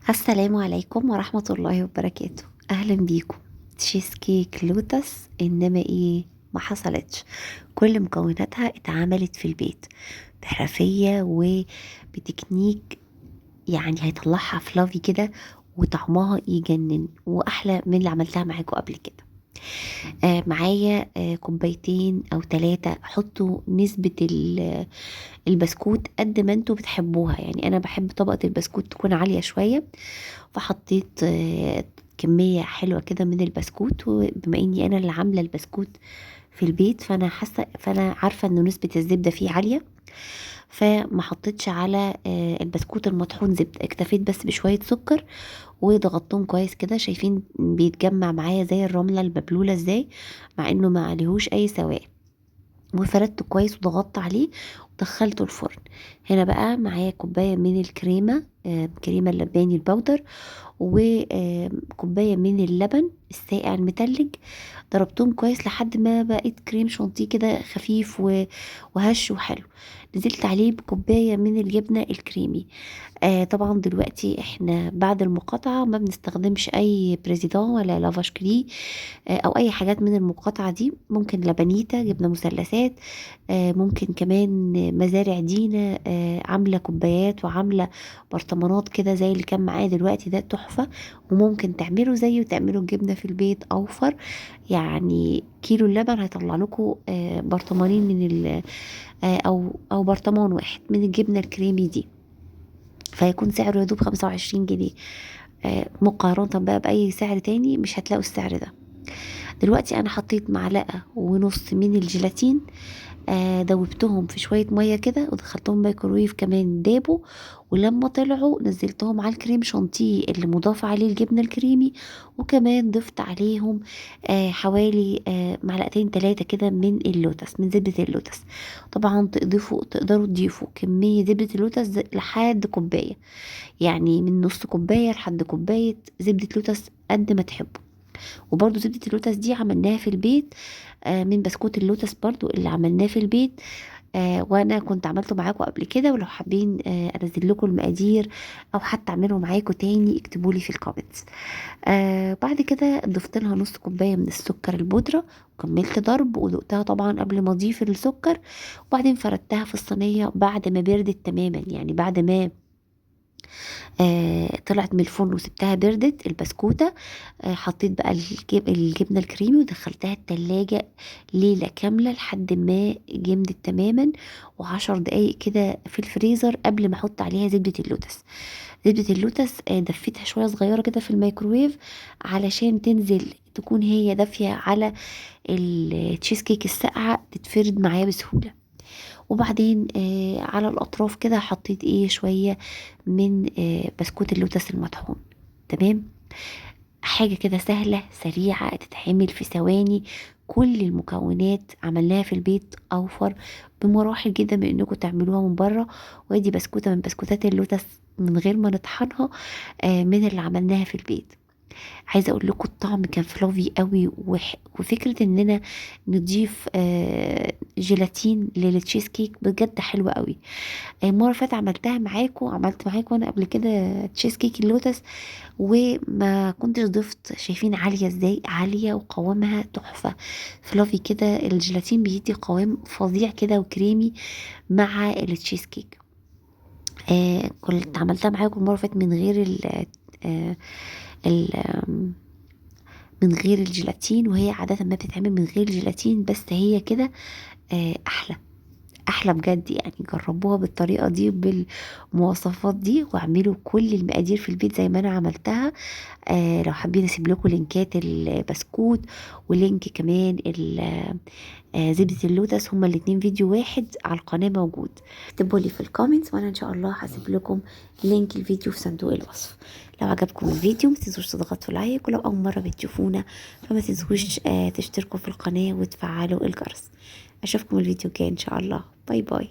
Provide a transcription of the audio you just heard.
السلام عليكم ورحمة الله وبركاته. أهلا بيكم. تشيز كيك لوتس، إنما إيه ما حصلتش، كل مكوناتها اتعملت في البيت بحرفية وبتكنيك، يعني هيطلعها fluffy كده وطعمها يجنن وأحلى من اللي عملتها معاكم قبل كده. معايا كوبايتين أو 3. حطوا نسبة البسكوت قد ما انتوا بتحبوها، يعني أنا بحب طبقة البسكوت تكون عالية شوية، فحطيت كمية حلوة كده من البسكوت. وبما اني انا اللي عاملة البسكوت في البيت فانا عارفة انه نسبة الزبدة فيه عالية، فما حطيتش على البسكوت المطحون زبدة، اكتفيت بس بشوية سكر وضغطتهم كويس كده. شايفين بيتجمع معايا زي الرملة المبلولة ازاي، مع انه ما عليهوش اي سوائل. وفردته كويس وضغطت عليه ودخلته الفرن. هنا بقى معايا كوباية من الكريمة، كريمة اللباني البودر، وكوباية من اللبن الساقع المتلج. ضربتهم كويس لحد ما بقت كريم شانتيه كده خفيف وهش وحلو. نزلت عليه بكوباية من الجبنة الكريمي. طبعا دلوقتي احنا بعد المقاطعة ما بنستخدمش اي بريزيدون ولا لافاش كري، او اي حاجات من المقاطعة دي. ممكن لبانيتا، جبنة مثلثات، ممكن كمان مزارع دينا، عاملة كوبايات وعاملة برطمانات كده زي اللي كان معايا دلوقتي، ده تحفة. وممكن تعملوا زيه وتعملوا الجبنة في البيت اوفر، يعني كيلو اللبن هيطلع لكم، برطمانين من ال، او برطمان واحد من الجبنة الكريمي دي، فيكون سعره يدوب 25 جنيه، مقارنة بقى بأي سعر تاني مش هتلاقوا السعر ده. دلوقتي أنا حطيت معلقة ونص من الجيلاتين، دوبتهم في شوية مية كده ودخلتهم مايكرويف كمان دابوا، ولما طلعوا نزلتهم على الكريم شانتيه اللي مضاف عليه الجبنة الكريمي، وكمان ضفت عليهم، حوالي، معلقتين 3 كده من اللوتس، من زبدة اللوتس. طبعا تقدروا تضيفوا كمية زبدة اللوتس لحد كوباية، يعني من نص كوباية لحد كوباية زبدة لوتس قد ما تحبوا. وبرضو زبدة اللوتس دي عملناها في البيت، من بسكوت اللوتس برضو اللي عملناه في البيت، وانا كنت عملته معاكم قبل كده. ولو حابين، انزل لكم المقادير او حتى اعمله معاكم تاني اكتبوا لي في الكومنتس. بعد كده ضفت لها نص كوبايه من السكر البودره وكملت ضرب، ودقتها طبعا قبل ما اضيف السكر، وبعدين فردتها في الصينيه بعد ما بردت تماما، يعني بعد ما طلعت من الفرن وسبتها بردت البسكوتة. حطيت بقى الجبنة الكريمي ودخلتها التلاجة ليلة كاملة لحد ما جمدت تماما، وعشر دقايق كده في الفريزر قبل ما احط عليها زبدة اللوتس. زبدة اللوتس، دفيتها شوية صغيرة كده في الميكروويف علشان تنزل تكون هي دافية على التشيز كيك الساقعة، تتفرد معايا بسهولة. وبعدين، على الأطراف كده حطيت شوية من، بسكوت اللوتس المطحون. تمام، حاجة كده سهلة سريعة تتعمل في ثواني، كل المكونات عملناها في البيت، أوفر بمراحل جدا من انكم تعملوها من بره. وادي بسكوتة من بسكوتات اللوتس من غير ما نطحنها، من اللي عملناها في البيت. عايزه اقول لكم الطعم كان فلافي قوي، وفكره اننا نضيف، جيلاتين للتشيز كيك بجد حلوه قوي. المره اللي فاتت عملتها معاكم، عملت معاكم انا قبل كده تشيز كيك اللوتس وما كنتش ضفت. شايفين عاليه ازاي؟ عاليه وقوامها تحفه، fluffy كده، الجيلاتين بيدي قوام فظيع كده وكريمي مع التشيز كيك. كنت عملتها معاكم المره اللي فاتت من غير ال، ال، من غير الجيلاتين، وهي عادة ما بتتعمل من غير الجيلاتين، بس هي كده، أحلى، أحلى بجد. جربوها بالطريقة دي بالمواصفات دي، واعملوا كل المقادير في البيت زي ما أنا عملتها. لو حابين اسيب لكم لينكات البسكوت ولينك كمان زبدة اللوتس، هما الاتنين فيديو واحد على القناة موجود. اكتبوا لي في الكومنتس وانا ان شاء الله هسيب لكم لينك الفيديو في صندوق الوصف. لو عجبكم الفيديو ما تنسوش تضغطوا لايك، ولو اول مرة بتشوفونا فما تنسوش، تشتركوا في القناة وتفعلوا الجرس. اشوفكم الفيديو الجاي ان شاء الله. باي باي.